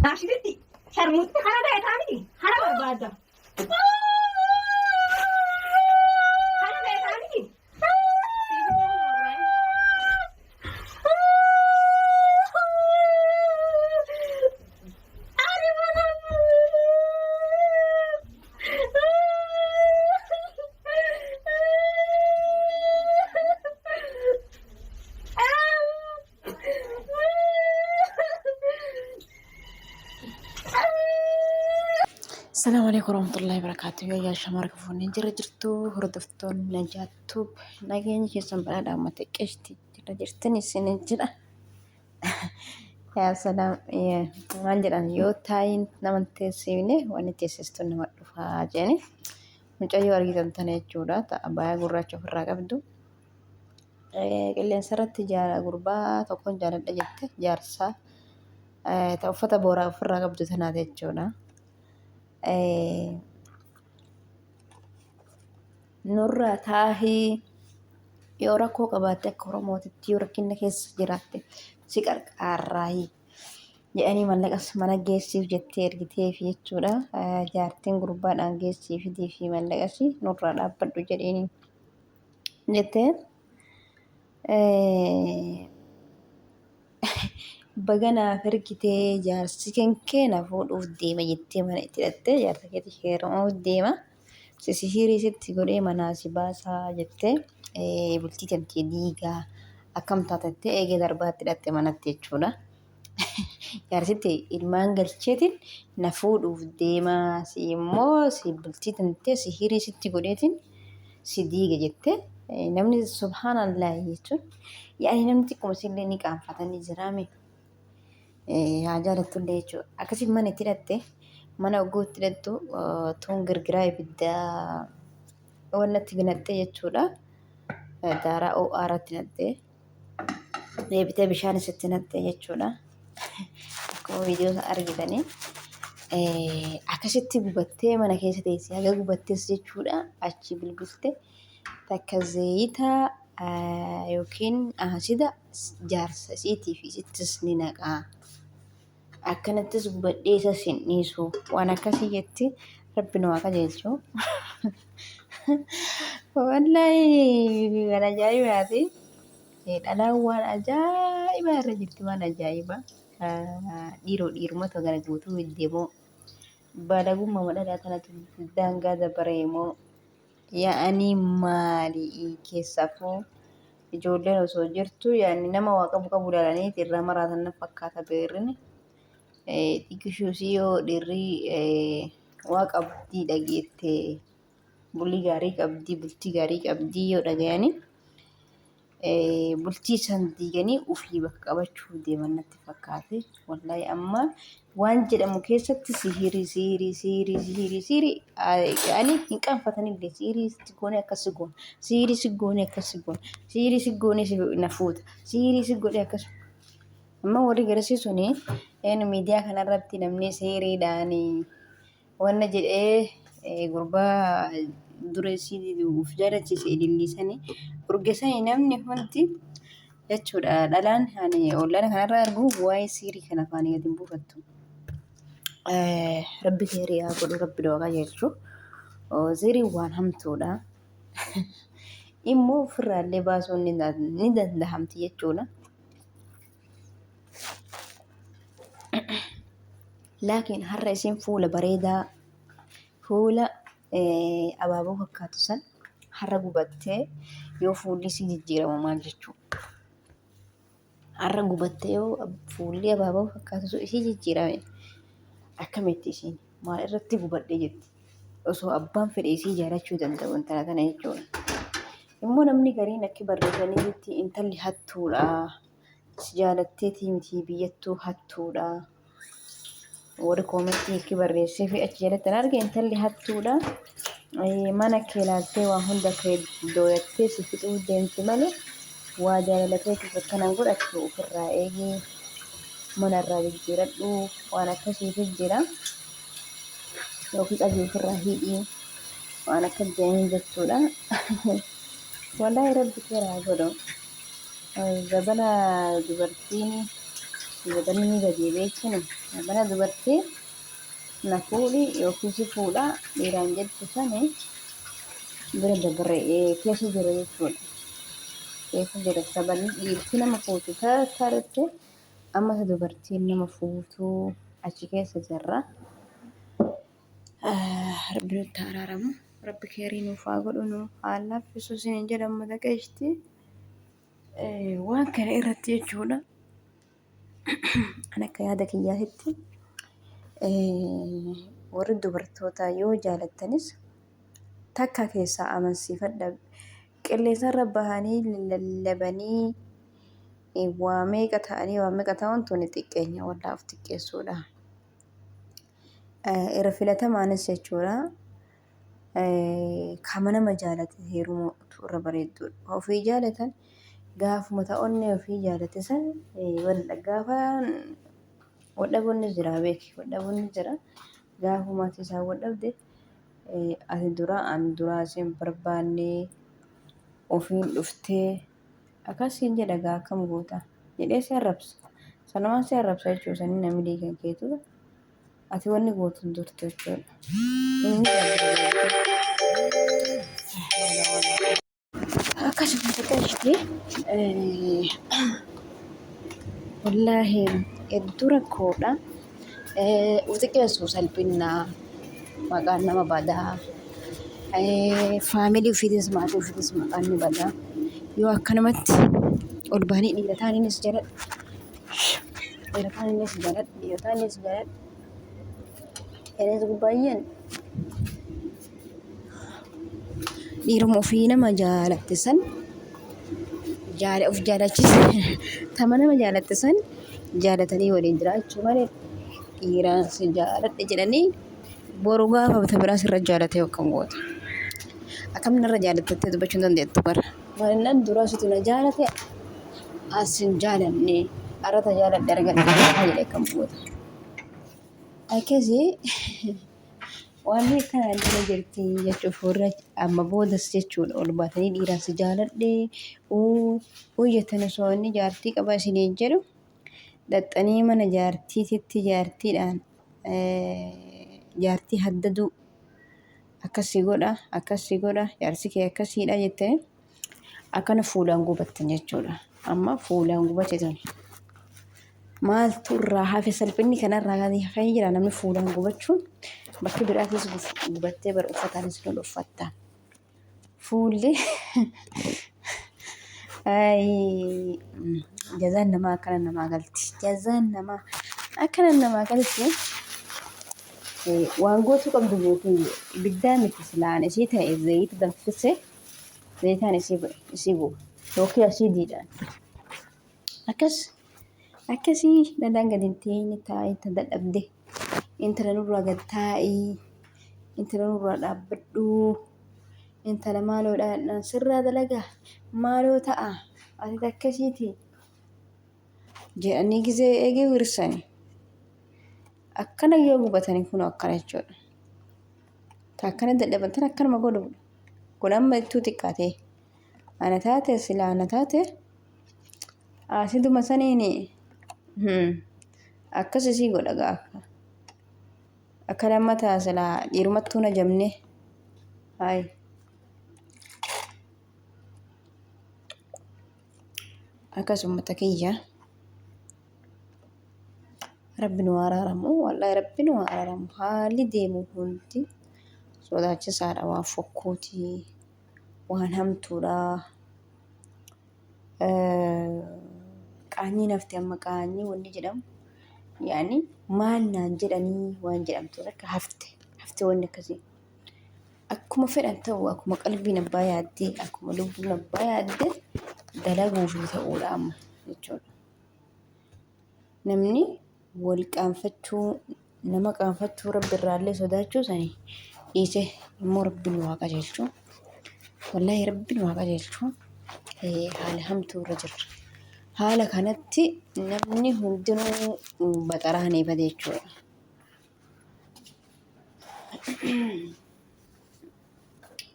Naashititti sharmuutti kana ta'e taa'anii kana barbaadda. Kana ta'e taa'anii. Assalamu alaikum warahmatullahi wabarakatuh. Yoo yaa shamara kafuunni jira jirtu hordoftoonni Najaat Tube nageenya keessan badhaadhaa uummata qeshti jira jirtan isin jira. Yaa salaam maal jedhan yoo taayin nama teessifne wanni teessistu nama dhufaa jedhani mucayyoo argitan tana jechuudha ta'a baay'ee gurraacha ofirraa qabdu. Qilleensa irratti gurbaa tokkoon jaaladha jette jaarsaa ta uffata booraa ofirraa qabdu tanaati jechuudha. Nurraa taahii yoo rakkoo qabaatte akka Oromootitti yoo rakkinna keessa jiraatte si qarqaarraayii jedhanii mallaqas mana geessiif jettee ergiteefi jechuudha. Jaartiin gurbaadhaan geessii fidiifi mallaqas nurraa dhaabbadhu jedheeni jettee baga naaf ergitee jaarsi kenkee na fuudhuuf deema jettee mana itti hidhattee jaarsa keetti heerumuuf deema. Si sihirii sitti godhee manaa si baasaa jettee bultii tantee diigaa akkam taatattee eegee darbaatti hidhatte manatti jechuudha. Jaarsitti ilmaan galcheetiin na fuudhuuf deema si immoo si bultii tantee sihirii sitti godheetiin si diiga jettee namni subhaanallah jechuun yaani namni xiqquma sillee ni qaanfatanii jiraame haa jaalattullee jechuudha. Akkasii mana itti hidhatte mana ogguu itti hidhattu tuun girgiraa ibiddaa wannatti ginaxxee jechuudha. Daaraa ho'aa irratti naqxee deebitee bishaan isitti naqxee jechuudha. Akkuma viidiyoo sana argitanii akkasitti gubattee mana keessa teessee haga gubattees jechuudha achi bilbilte takka zayita yookiin asida jaarsa isiitii fi isittis ni naqaa. Akkanattis gubadhee isas hin dhiisu waan akkasii jetti rabbi nu haa qajeelchu. Wallaahi waan ajaa'ibaati. Dhalaan waan ajaa'ibaa irra jirti waan ajaa'ibaa. Dhiiroo dhiirumatu gara guutuu deemoo balagummaa dhalaa tanatu daangaa dabaree moo yaa'anii maali keessaafuu ijoolleen osoo jirtu yaani nama waa qabu qabu ilaalanii irraa maraatan na fakkaata beerrini. Xiqqishuusii yoo dhiirri waa qabdii dhageette bulii gaarii qabdii bultii gaarii qabdii yoo dhagayanii bultii san diiganii ufii bakka qabachuu deeman natti fakkaate. Wallaahi amma waan jedhamu keessatti sihirii sihirii sihirii sihirii sihirii ani hin qaanfatanillee sihirii sitti goone akkas si goona sihirii si goone akkas si goona sihirii si goone si na fuuta sihirii si godhe akkas amma warri garasii suni een miidiyaa kanarratti namni sihiriidhaan Wanna jedhee gurbaa dureessii uf jaalachiise ililliisanii urgesanii namni hundi jechuudha dhalaan ani ollana kanarra argu waa'ee siirii kana afaanii gadi hin buufattu. Rabbi seerii haa godhu rabbi nu haa qajeelchu. Seeriin waan hamtuudha. Immoo ofirraallee baasuun ni dandahamti jechuudha. Laakiin har'a isin fuula bareedaa fuula abaaboo fakkaatu san har'a gubattee yoo fuulli si jijjiiramu maal jechuu? Har'a gubattee yoo fuulli abaaboo fakkaatu sun isii jijjiirame akkamitti isiin maal irratti gubadhe jetti? Osoo abbaan fedhe isii jaalachuu danda'u intala tana jechuudha. Immoo namni gariin akki barreessaniifitti intalli hattuudha. Si jaalatteetii miti biyyattuu hattuudha. Warri koomentii akki barreessee fi achi jalatti an arge intalli hattuudha. Mana kee laaltee waa hunda kee dooyattee si fixuu deemti malee waa jaalala keetiif akkana godhattu ofirraa eegi mana irraa jijjiiradhu waan akkasiitu jira. Yookiin qabii ofirraa hidhii waan akka jedhanii jechuudha. Wallaahi rabbi keera haa godhu. Zabana dubartiin zabanni ni badee beektuni. Zabana dubartiin na fuudhi yookiin si fuudha dhiiraan jettu sani bira dabarre keessa jira jechuudha. Keessa jira sabanni dhiirti nama fuutu taarte amma dubartiin nama fuutu achi keessa jirra. Rabbi nutti haa araaramu. Rabbi keerii nuuf haa godhu nuuf haa laaffisu isiniin jedha ummata qeeshti. Waan kana irratti jechuudha. An akka yaada kiyyaatitti warri dubartootaa yoo jaalattanis takka keessaa amansiifadha. Qilleensarra bahanii lallabanii waa meeqa ta'anii waa meeqa ta'uun tuni xiqqeenya wallaa of xiqqeessuudha. Irra filatamaanis jechuudha. Kama nama jaalate heerumuutu irra bareedduudha. Ofii jaalatan gaafuma ta onnee ofii jaalate san walla gaafa waldhabuun jira beeki waldhabuun jira gaafuma ati isaan waldhabde ati duraa an duraa sin barbaanne ofiin dhuftee akkasiin jedha gaa akkam goota jedhee si arrabsa. Sanumaan si arrabsa jechuudha sanii namni diigan keetu ati wanni gootu hin jirtu jechuudha. Inni akkasuma xiqqeeshti wallaahi hedduu rakkoodha. Of xiqqeessu salphinnaa maqaan nama badaa faamilii ofiitis maatii ofiitis maqaan ni badaa. Yoo akkanumatti ol bahanii dhiira taaniinis jala dhiira taaniinis jala dhiira taaniinis jala jedhanii gubbaayyeen dhiiruma ofii nama jaalatte san jaala of jaalachise tama nama jaalatte san jaalatanii waliin jiraachuu malee dhiiraan si jaaladhe jedhanii boru gaafa ta biraa sirra jaalate akkam goota. Akkam narra jaalattee dubbachuu hin dandeettu bara. Maalinnaan duraa situ na jaalate as hin jaalanne arrata jaaladhe argadhe jedhe akkam goota. Akkasii Wanni akkana illee jirti jechuuf warra amma boodas jechuudha ol baatanii dhiiraan si jaaladhe uu jettan osoo inni jaartii qaba isiniin jedhu dhaxxanii mana jaartiititti jaartiidhaan jaartii haddaduu akkas si godha akkas si godha jaarsi kee akkasiidha jettanii akkana fuulaan gubattan jechuudha. Amma fuulaan gubate tuni. Maaltu irraa hafe salphinni kanarraa kan hafee jira namni fuulaan gubachuun bakki biraatis gubattee bara uffataanis ni uffatta. Fuulli jazaan namaa akkana namaa galti. Jazaan namaa akkana namaa galti. Waan gootuu qabdu gootee ibiddaa miti silaan isii ta'e zayita danfise zayitaan isii guba yookiin asiidiidhaan. Akkas akkasii dhalaan gad hin teenye taa'ee ta dadhabde intala nurraa gad taa'ii intala nurraa dhaabbadhu intala maaloo dhaan sirraa dalagaa maaloo ta'a ati takkasiiti jedhanii gizee eegee wirsani akkana yoo gubatanii kun akkana jechuudha. Ta akkana dadhaban tan akkanuma godhu kun amma ittuu xiqqaatee ana taate silaa ana taate. Asiduma saniini akkas isii godha gaafa. Akka lammataa silaa dhiirumattuu na jamne. Hayi. Akkas ummata kiyya. Rabbi nu haa araaramu. Wallaahi rabbi nu haa araaramu. Haalli deemu hundi sodaachisaadha waan fokkuuti. Waan hamtuudha. Qaanyiin hafte amma qaanyii wanni jedhamu yaani maal naan jedhanii waan jedhamtu takka hafte hafte wanni akkasii. Akkuma fedhan ta'u akkuma qalbiin abbaa yaaddee akkuma lubbuun abbaa yaadde dalaguuf ta'uudha amma jechuudha. Namni wal qaanfachuu nama qaanfachuu rabbi irraallee sodaachuu sani dhiise immoo rabbi nu haa qajeelchu. Wallaahi rabbi nu haa qajeelchu. Haala hamtuu irra jirra. Haala kanatti namni hundinuu baxaraa ni bade jechuudha.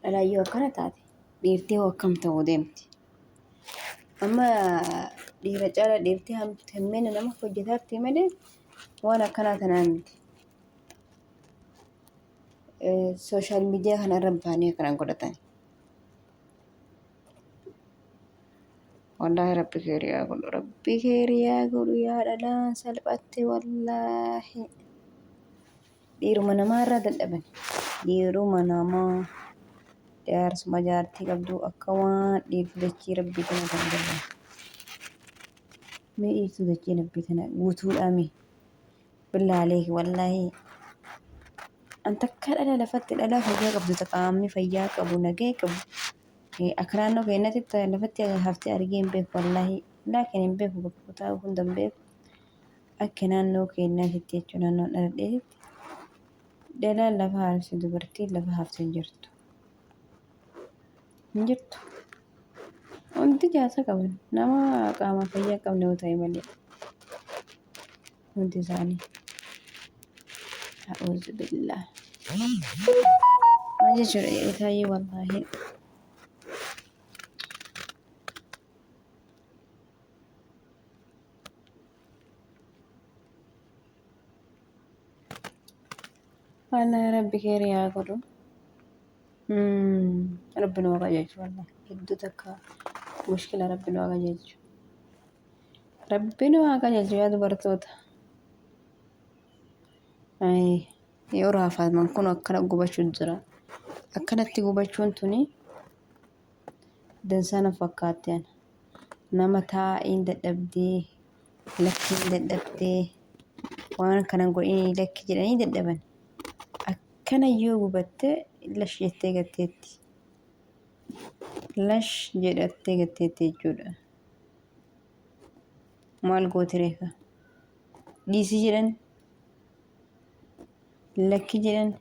Dhalaan yoo akkana taate dhiirtii hoo akkam ta'uu deemti? Amma dhiira caala dhiirtii hammeena nama hojjetaatti malee waan akkanaa tanaa miti. Sooshaal miidiyaa kana irra bahanii akkana godhatan. Wallaahi rabbi keeriyaa godhu rabbi keeriyaa godhu yaa dhalaan salphatte wallaahi. Dhiiruma namaa irraa dadhaban. Dhiiruma namaa jaarsuma jaartii qabdu akka waan dhiirti dachii rabbii tana kan jirre. Mee dhiirtuu dachii rabbii tana guutuudhaa mee. Billaalee wallaahi. An takka dhala lafatti dhala fayyaa qabdu ta qaamni fayyaa qabu nagee qabu. Akka naannoo keenyatti lafatti haftee argee hin beeku wallaahi. Laakiin hin beeku bakka kutaa hunda hin beeku. Akka naannoo keenyaatitti jechuun naannoo dhaladheetitti dhalaan lafa hafte dubartiin lafa hafte hin jirtu. Hin jirtu. Hundi jaarsa qaban nama qaama fayyaa hin qabne yoo ta'e malee hundi isaanii. A'uuzu billaah. Maal jechuudha jedhee taa'ee wallaahi. Wallahi rabbi keeri haa godhu. Rabbi nu haa qajeelchu wallahi. Hedduu takka mushkila rabbi nu haa qajeelchu. Rabbi nu haa qajeelchu yaa dubartoota. Ayi yoo raafaman kun akkana gubachuu jira. Akkanatti gubachuun tuni dansaa na fakkaatti ana. Nama taa'iin dadhabdee lakkiin dadhabdee waan kana godhinii lakki jedhanii dadhaban. Akkana yoo gubatte lash jettee gatteetti. Lash jedhattee gatteetti jechuudha. Maal gooti reefa? Dhiisii jedhan lakki jedhan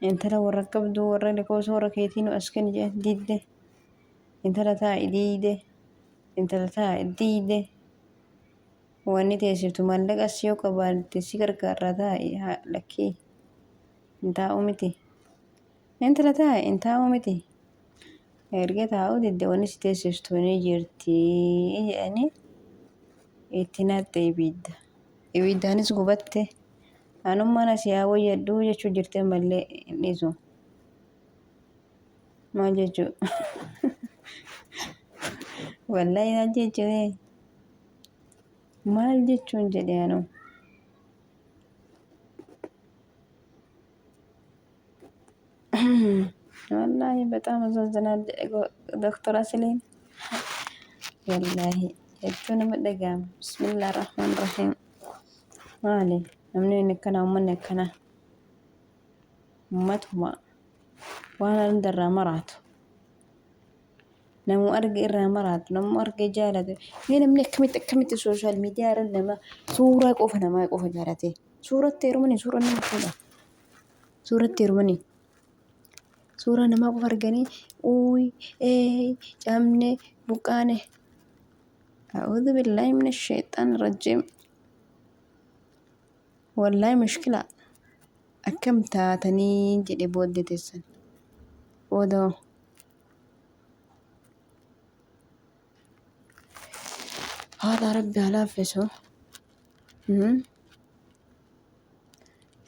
intala warra qabdu warra lakkoofsa warra keetii nu as kenni jedhan didde. Intala taa'i diide. Intala taa'i diide. Wanni teessiftu maallaqas yoo qabaatte si gargaarra taa'i haa lakkii. Hin taa'u miti. Intala taa'i hin taa'u miti. Erga taa'uu didde wanni si teessiftu ni jirti jedhanii itti naqxe ibidda. Ibiddaanis gubatte. Anummaan asii haa wayyadhu jechuu jirti ammallee hin dhiisu. Maal jechuu? Wallahi maal jechuu? Maal jechuun jedhe anuu. Wallahi በጣም አሳዝናል ዶክተር Asliin. Wallahi hedduu nama dhaga'ama. Bismillah rahmaan rahiim. Maali namni inni akkanaa uummanni akkanaa ummatuma waan hunda irraa maraatu. Namuu arge irraa maraatu namuu arge jaalatu. Mee namni akkamitti akkamitti sooshaal miidiyaa irra nama suuraa qofa namaa qofa jaalate. Suuratti heerumanii suuraa nama fuudha. Suuratti heerumanii suuraa namaa qofa arganii uuyi ee cabne buqqaane. A'uudhu billaahi mina sheexaan rajiim. Wallaahi mushkila akkam taatanii jedhe booddee teessan. Booda hoo. Haadha rabbi haa laaffisu.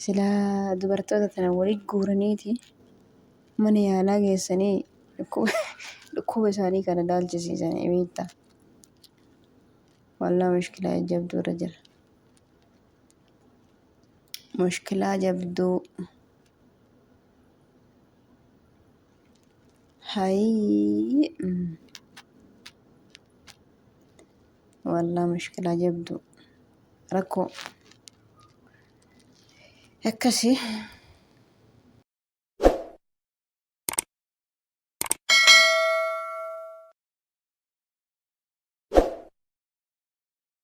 Silaa dubartoota tana wali guuraniiti mana yaalaa geessanii dhukkuba isaanii kana laalchisiisanii beektaa. Wallaa mushkilaa jabduu irra jira. Mushkilaa jabduu. Hayii. Wallaa mushkilaa jabduu. Rakkoo. Akkasi.